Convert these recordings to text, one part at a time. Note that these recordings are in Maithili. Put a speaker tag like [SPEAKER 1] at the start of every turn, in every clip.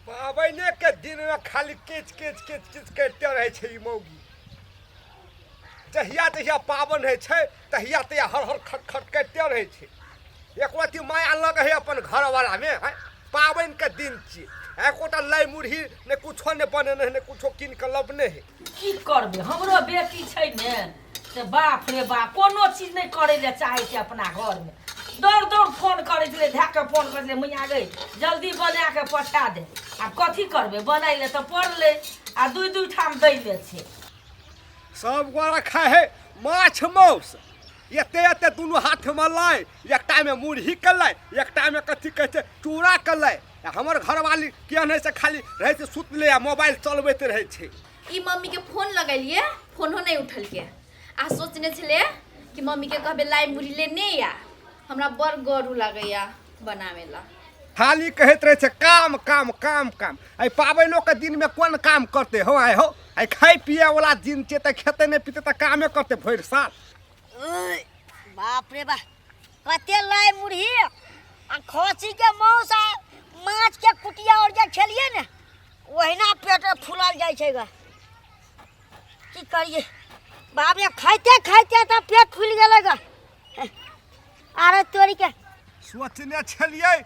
[SPEAKER 1] पाबनिके दिनमे खाली किच किच किच किच करिते रहै छै ई मौगी। जहिया जहिया पाबनि होइ छै तहिया तहिया हर हर खट खट करिते रहै छै। एको अथी माया लग है अपन घरवालामे। आँय, पाबनिके दिन छियै, एकोटा लै मुरही ने कुछो ने बनेने है, ने कुछो कीन कऽ लबने है।
[SPEAKER 2] की करबै, हमरो बेटी छै ने से बाप रे बाप कोनो चीज नहि करै लए चाहै छै अपना घरमे। दौड़ दौड़ फोन करै छलै, धए कऽ फोन करै छलै, मैया गै जल्दी बना कऽ पठा दे। आब कथी करबै, बनाय लए तऽ पड़लै आ दुइ दुइ ठाम दै लए छै।
[SPEAKER 1] सब गोरा खाय है माछ मांस, एते एते दुनू हाथमे लाय, एकटामे मुरही के लाय, एकटामे कथी कहै छै चूड़ा के लाय। आ हमर घरवाली केहन है से खाली रहै छै सुतले आ मोबाइल चलबैत रहै छै।
[SPEAKER 3] ई मम्मी के फोन लगेलिए, फोनो नहीं उठलके। आ सोचने छलिए कि मम्मी के कहबे लाई मुरही लेने या, हमरा बड़ गरू लागैया बनावेला।
[SPEAKER 1] खाली कहैत रहै छै काम काम काम काम। एहि पाबनिओके दिनमे कोन काम करतै हौ? आइ हौ, आइ खाइ पियैवला दिन छै तऽ खेतै नहि पीतै तऽ कामे करतै भरि साल।
[SPEAKER 4] ओय, बाप रे बा, कते लाई मुरही आ खसी के मांस आ माछ के कुटिया और जे खेलिए ने ओहिना पेट फूलल जाइ छै गा। की करिए बाप रे, खाइते खाइते तऽ पेट फूलि गेलै गा। अरे तोरी के
[SPEAKER 1] सोचने छलियै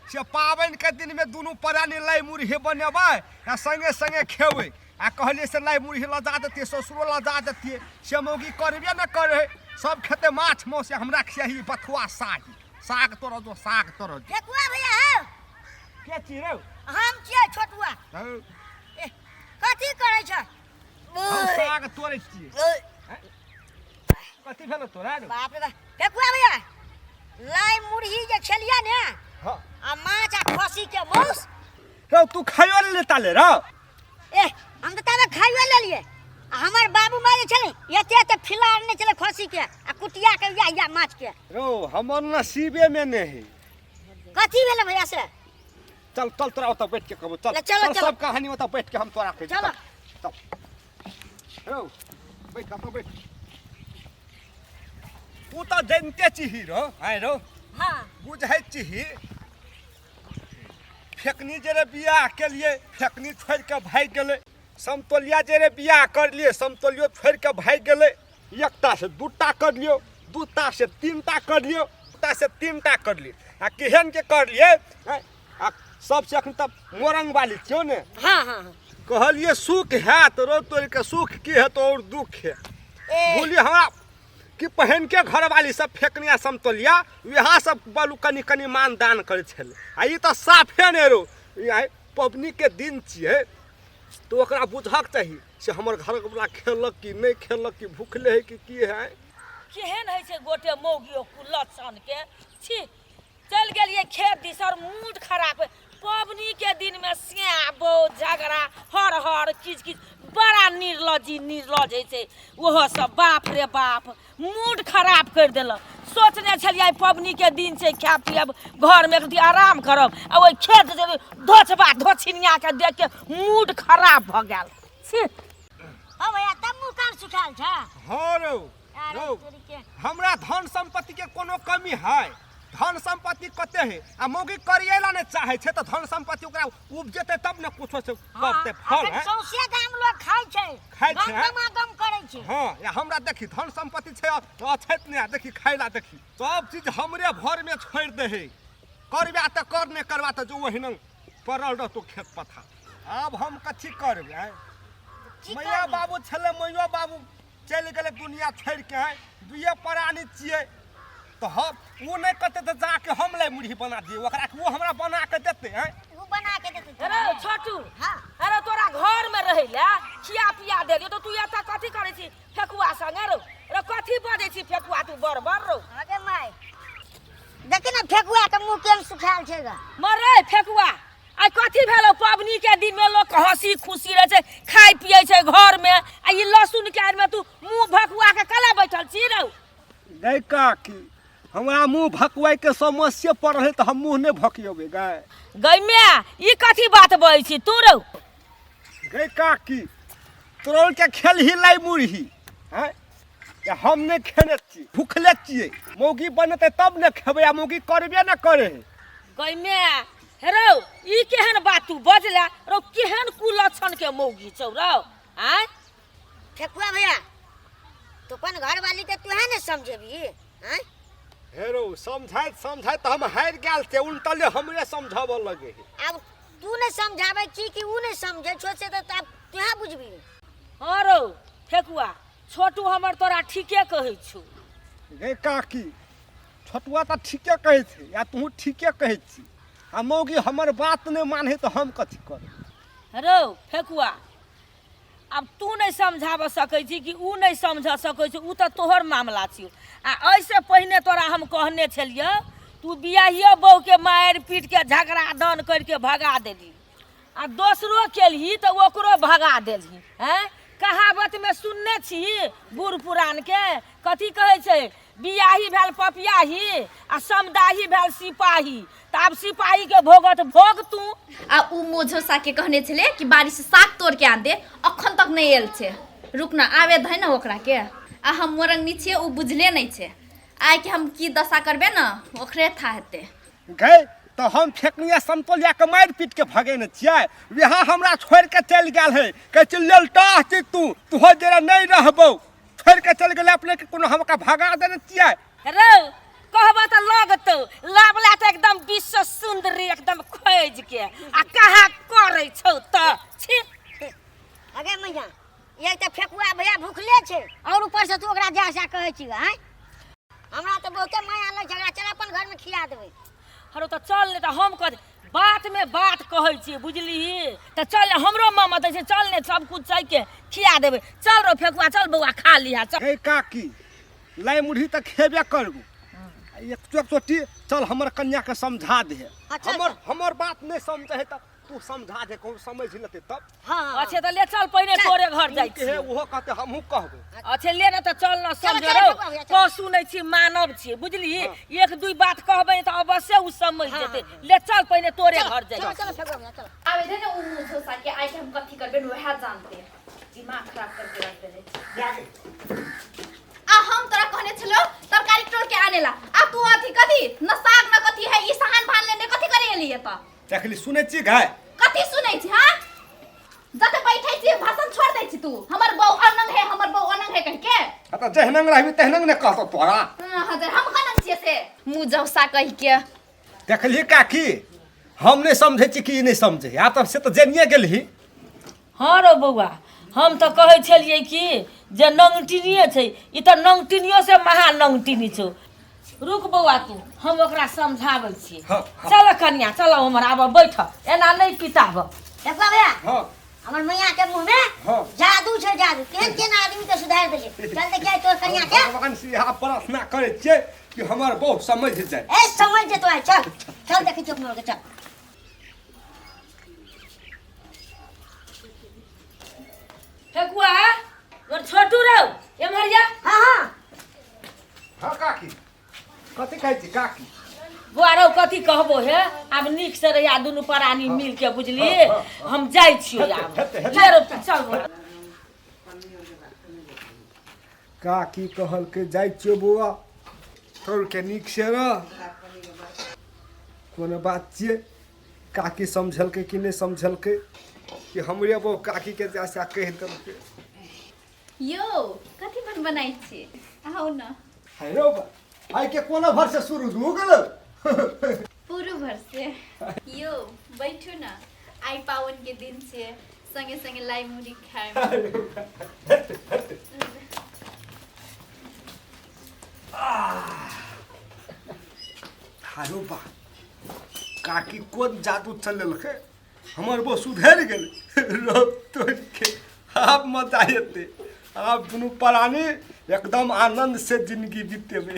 [SPEAKER 1] से पाबनिके दिनमे दुनू प्राणी लाई मुरही बनेबै आ संगे संगे खेबै। आ कहलियै से लाई मुरही लजा देतियै, ससुरो लजा देतियै, से मौगी करबे ने करे, सब खेतै माछ मांस, हमरा खियाही बथुआ साही साग तोड़ जो, साग तोड़ जो।
[SPEAKER 4] फेकुआ भैया हौ।
[SPEAKER 1] के छी रौ?
[SPEAKER 4] हम छियै छोटुआ।
[SPEAKER 1] हौ।
[SPEAKER 4] ए, कथी करै छ?
[SPEAKER 1] हम साग तोड़ै छियै। कथी भेलो तोरा रौ?
[SPEAKER 4] बाप रे बाप, फेकुआ भैया लाई मुरही जे खेलियै ने
[SPEAKER 1] हाँ।
[SPEAKER 4] आ माछ आ खसी के मांस।
[SPEAKER 1] रौ तू खाइयो ले ताले रौ।
[SPEAKER 4] ए, हम तऽ ताबे खाइयो लेलियै। आ हमर बाबू माय जे छलै एते एते फिला आनने छलै खसी के आ कुटिया के या या माछ के।
[SPEAKER 1] रौ हमर नसीबे में नहीं है।
[SPEAKER 4] कथी भेलै भैया से?
[SPEAKER 1] चल चल तोरा ओतऽ बैठ के कहबो, चल।
[SPEAKER 4] ले, चलो,
[SPEAKER 1] चल,
[SPEAKER 4] चलो।
[SPEAKER 1] सब कहानी ओतऽ बैठ के हम तोरा कहै छी।
[SPEAKER 4] चलो।
[SPEAKER 1] चल रौ बैठ, ओतऽ बैठ। तू तऽ जनिते छिही रौ, आँय रौ।
[SPEAKER 4] हाँ।
[SPEAKER 1] बुझै छिही फेकनी जे रे बियाह केलिए फेकनी छोड़ि के भागि गेलै, समतोलिया जे रे बियाह करलिए समतोलियो छोड़ि के भागि गेलै। एकटा से दूटा करलियो, दूटा से तीनटा करलियो, दूटा से तीनटा करलियो, आ केहन के करलिए आँय, आ सबसे अखन तब मोरंग वाली छियौ ने।
[SPEAKER 4] हाँ, हाँ, हाँ।
[SPEAKER 1] कहलिए सुख हैत रौ तोड़ के, सुख की हेतौ और दुख है।
[SPEAKER 4] ए।
[SPEAKER 1] बोलिए हमरा कि पहिन के घरवाली सब फेकनिया समतोलिया वएह सब बलू कनि कनि मान दान करै छलै, आ ई तऽ साफे नहि रौ। ई आइ पबनी के दिन छियै तऽ ओकरा बुझक चाही से हमर घरवला खेलक कि नहि खेलक, कि भूखले है कि की है।
[SPEAKER 2] केहन होइ छै गोटे मौगियो लक्षण के। छी, चलि गेलियै खेत दिस और मूड खराब है। पबनी के दिन में सिया बहुत झगड़ा हर हर किच किच, बड़ा निर्लजी निर्लज होइ छै ओहो सब। बाप रे बाप मूड खराब कर देलक। सोचने छलियै पबनी के दिन छै, खायब पियब घर में एक आराम करब, आ ओहि खेत जे धोचबा धोछिनिया के देख के मूड खराब भऽ गेल। छी।
[SPEAKER 4] हँ भैया, तब मुँह कान सुखायल छ?
[SPEAKER 1] हाँ रौ,
[SPEAKER 4] अरे
[SPEAKER 1] रौ,
[SPEAKER 4] तोरी के।
[SPEAKER 1] हमरा धन संपत्ति के कोनो कमी है? धन संपत्ति कते है? आ मौगी करिएला ने चाहे छै तऽ धन संपत्ति ओकरा उपजेतै तब ने कुछो से
[SPEAKER 4] हाँ,
[SPEAKER 1] पबतै फल।
[SPEAKER 4] अखन
[SPEAKER 1] है?
[SPEAKER 4] सौंसे गाम लोग खाइ छै।
[SPEAKER 1] खाइ छै,
[SPEAKER 4] गम गमा गम करै छै।
[SPEAKER 1] हाँ, या हमरा देखी धन संपत्ति छै अछैत नहि, आ देखी खाइला देखी सब चीज हमरे भर में छोड़ि दे है। करबा तऽ कर, नहि करबा तऽ जो ओहिना पड़ल रहतो खेत पथार। आब हम कथी करबै? आँय?
[SPEAKER 4] की
[SPEAKER 1] मैया
[SPEAKER 4] करबै?
[SPEAKER 1] बाबू छलै, मैयो बाबू चलि गेलै दुनिया छोड़ि के, है दुइये प्राणी छियै तऽ हम ओ नहि करतै तऽ जाके हम लै मुरही बना दियै ओकरा, कि ओ हमरा बना के देतै? हैं,
[SPEAKER 4] ओ बना के देतै
[SPEAKER 2] अरे
[SPEAKER 4] तोरा?
[SPEAKER 2] छोटू।
[SPEAKER 4] हाँ।
[SPEAKER 2] अरे तोरा घर में रहै ला खिया पिया देलियो तऽ तू एतऽ कथी करै छी फेकुआ संगे रौ? रे कथी बजै छी फेकुआ तू बड़ बड़ रौ?
[SPEAKER 4] अगे माय, देखी ने फेकुआ के मुँह केहन सुखायल छै गा।
[SPEAKER 2] मरे फेकुआ, आइ कथी भेलो? पबनी के दिन में लोग हंसी खुशी रहे छै, खाइ पियै छै घर में, आ ई लहसुन के आड़ में तू मुंह भकुआ के कला बैठल छी रौ?
[SPEAKER 1] गै काकी, हमरा मुंह भकुआइ के समस्या पड़ल है तऽ हम मुंह नहि भकियेबै गै।
[SPEAKER 2] गै माय, ई कथी बात बजै छी तू रौ?
[SPEAKER 1] गै काकी, तोरा के खेलही लाई मुरही हैं, या हम नहि खेने छी, भूखले छियै। मौगी बनेतै तब ने खेबै, आ मौगी करबे ने करे है।
[SPEAKER 2] गै माय, हे रौ, ई केहन बात तू बजला? मौगी छौ रौ। आँय
[SPEAKER 4] ठेकुआ भैया, तो अपन घर वाली के तू है ने समझेबी? आँय
[SPEAKER 1] हे रौ, समझाइत समझाइत हम हारि गेल छियै, उल्टले हमरे समझाबऽ लगे है।
[SPEAKER 4] आब तू नहीं समझाबै छी कि ऊ नहीं समझै छो से तऽ आब तोहे बुझबी।
[SPEAKER 2] हँ रौ ठेकुआ, छोटू हमर तोरा ठीके कहै छौ।
[SPEAKER 1] गे काकी, छोटुआ तऽ ठीके कहै छै आ तूहूँ ठीके कहै छी, आ मौगी हमर बात नहि मानै तऽ हम कथी करब?
[SPEAKER 2] रौ फेकुआ, आब तू नहि समझाबऽ सकै छी कि ऊ नहि समझ सकै छै, ऊ तऽ तोहर मामला छियौ। आ एहिसँ पहिने तोरा हम कहने छलियौ, तू बियाहियो बहूके मारि पीटके झगड़ा दान करिके भगा देलही, आ दोसरो केलही तऽ ओकरो भगा देलही। आँय, कहावतमे सुनने छी बूढ़ पुरानके कथी कहै छै? बियाही भेल पपियाही आ समदाही भेल सिपाही। तऽ आब सिपाहीके भोगत भोग तू।
[SPEAKER 3] आ उ मोझो साके कहने छले कि बाड़ी से साग तोड़ के आन दे, अखन तक नहीं आयल छे। रुक ना, आवे दे ना ओकरा के। आ हम मोरंगनी छियै, उ बुझले नहीं छे। आइ के हम की दशा करबे ना ओकरे था हेतै।
[SPEAKER 1] गए तऽ हम फेकनिया समतोलिया के मारि पीट के भगेने छियै, वएह हमरा छोड़ि के चलि गेल है। कहै छै लेलटा छी तू, तोहर जरा नहि रहबौ, छोड़ि के चलि गेलै। अपने के कोनो हमका भगा देने छियै?
[SPEAKER 2] रौ कहबो तऽ लगतौ लाबला तऽ एकदम विश्व सुंदरी एकदम खोज के आ कहाँ करै छौ तऽ छी।
[SPEAKER 4] अगे मैया, एक तऽ फेकुआ भैया भूखले छै और ऊपर से तू ओकरा जा जा कहै छी। आँय, हमरा तऽ बहुते माया लगै छै ओकरा, चल अपन घर में खिया देबै।
[SPEAKER 2] हरो तऽ चल ने, तऽ हम कह बात में बात कहै छियै बुझलिही। तऽ चल ने, हमरो मामा दै छै, चल ने सब कुछ छै के खिया देबै। चल रौ फेकुआ, चल बौआ खा लिहा चल।
[SPEAKER 1] हे काकी, लाई मुरही तऽ खेबे करबू, एक चोक चोटी चल हमर कन्या के समझा दे।
[SPEAKER 4] हाँ, चल,
[SPEAKER 1] हमर
[SPEAKER 4] चल।
[SPEAKER 1] हमर बात नहीं समझे है तब तू समझा दे, कहूँ समझ लेते तब।
[SPEAKER 4] हाँ।
[SPEAKER 2] अच्छा तऽ ले चल, पहिने
[SPEAKER 4] चल।
[SPEAKER 2] तोरे घर जाइ
[SPEAKER 1] के
[SPEAKER 2] छी।
[SPEAKER 1] ओहो कहते हमहूँ कहबै।
[SPEAKER 2] अच्छा ले ने तऽ चल न
[SPEAKER 4] चल,
[SPEAKER 2] समझ
[SPEAKER 4] चल,
[SPEAKER 2] रौ।
[SPEAKER 4] फेकुआ भैया, चल।
[SPEAKER 2] पशु नहि छी, मानव छी बुझलिही। एक दुई बात कहबै तऽ अवश्य उ समझ
[SPEAKER 4] हाँ,
[SPEAKER 2] जेतै।
[SPEAKER 4] हाँ।
[SPEAKER 2] ले चल पहिने तोरे
[SPEAKER 4] चल,
[SPEAKER 2] घर जाइ
[SPEAKER 4] चल
[SPEAKER 2] छी।
[SPEAKER 4] चल फेकुआ भैया चल।
[SPEAKER 3] आवे दे ने उ मोझो साके, आइ के हम कथी करबे न वएह जानते, दिमाग खराब करके रख देले। आ हम तोरा कहने छलो तरकारी तोड़ के आनेला, आ तू अथी कथी न साग न कथी है, ई सामान भान लेने कथी करे एली एतऽ?
[SPEAKER 1] देखली सुनै छी गाय?
[SPEAKER 3] कथी सुनै छी? हाँ, जते बैठै छी भाषण छोड़ दै छी तू, हमर बहू अनंग है, हमर बहू अनंग है कह के।
[SPEAKER 1] हाँ तऽ जहनंग रहबी तहनंग ने कहतौ तोरा।
[SPEAKER 3] हाँ, हजर हम कनंग छियै से मुँह जौसा कह के।
[SPEAKER 1] देखली काकी, हम नहीं समझै छी कि ई नहीं समझै, आ तब से तऽ जानिए गेलही।
[SPEAKER 2] हँ रौ बौआ, हम तऽ कहै छलियै कि जे नंगटिनिए छै, ई तऽ नंगटिनियो से महा नंगटिनी छौ। रुक बौआ तू, हम ओकरा समझाबै छियै।
[SPEAKER 1] हाँ, हाँ।
[SPEAKER 2] चल कनिया चल, हमर आब बैठ, एना नहि पिताब।
[SPEAKER 4] फेकुआ भैया।
[SPEAKER 1] हाँ।
[SPEAKER 4] हमर मैया के मुंह में
[SPEAKER 1] हाँ।
[SPEAKER 4] जादू छै, जादू केहन केहन आदमी के सुधार दै छै। चल देखिए तोर कनिया के।
[SPEAKER 1] भगवान से यहाँ प्रार्थना करै छियै कि हमर बहू समझ जाए।
[SPEAKER 4] ए समझ जेतो आइ, चल चल देखै छियै अपना के, चल।
[SPEAKER 2] फेकुआ मोर छोटू रौ, एम्हर जा।
[SPEAKER 4] हाँ हाँ।
[SPEAKER 1] हाँ काकी, कथी कहै छी काकी?
[SPEAKER 2] बौआ रौ कथी कहबो हे, आब नीक से रहिया दुनू प्राणी मिल के बुझली।
[SPEAKER 1] हाँ, हाँ।
[SPEAKER 2] हम जाइ छियौ आब।
[SPEAKER 1] हेतै, हेतै।
[SPEAKER 2] ले रौ चल बौआ।
[SPEAKER 1] काकी कहलकै जाइ छियौ बौआ, तोर के नीक से रह, कोनो बात छियै। काकी समझलकै कि नहि समझलकै कि हमरे बहू काकी के जैसा कहि देलकै।
[SPEAKER 3] यौ कथी बन बनाइ छी, आउ न।
[SPEAKER 1] हे रौ बा, आइ के कोनो भर से शुरू हो गेलो?
[SPEAKER 3] पूरो भर से। यौ बैठू न, आइ पावन के दिन छै, संगे संगे लाई मुरी खाएब।
[SPEAKER 1] हारो बा, काकी कोन जादू चलेलकै, हमर बहू सुधरि गेलै। रौ तोड़ के आब मजा एतै, आब दुनू प्राणी एकदम आनंद से जिंदगी बितेबै।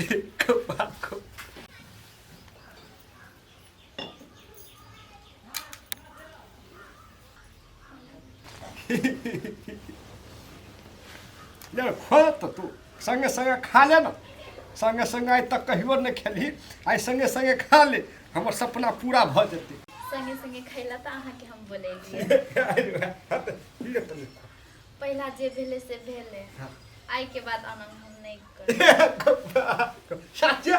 [SPEAKER 1] ले खो तऽ तू संगे संगे खा ले ना, संगे संगे आइ तक कहियो नहि खेलही, आइ संगे संगे खा ले, हमर सपना पूरा भऽ जेतै।
[SPEAKER 3] संगे संगे खैला तऽ अहाँके हम बोलेलियै।
[SPEAKER 1] ले तनी।
[SPEAKER 3] पहिला जे भेलै से भेलै, आइ के बाद आनंद हम नहि करब।
[SPEAKER 1] साचे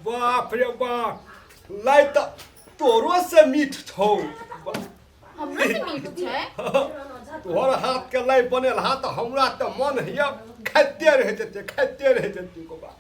[SPEAKER 1] बाप रे बाप, लाई तऽ तोरो से मीठ छौ।
[SPEAKER 3] हमरो से मीठ छै?
[SPEAKER 1] तोहर हाथ के लाई बनेल हा तऽ हमरा तऽ मन हैया खाइते रहि जेतै, खाइते रहि जेतै गो बा।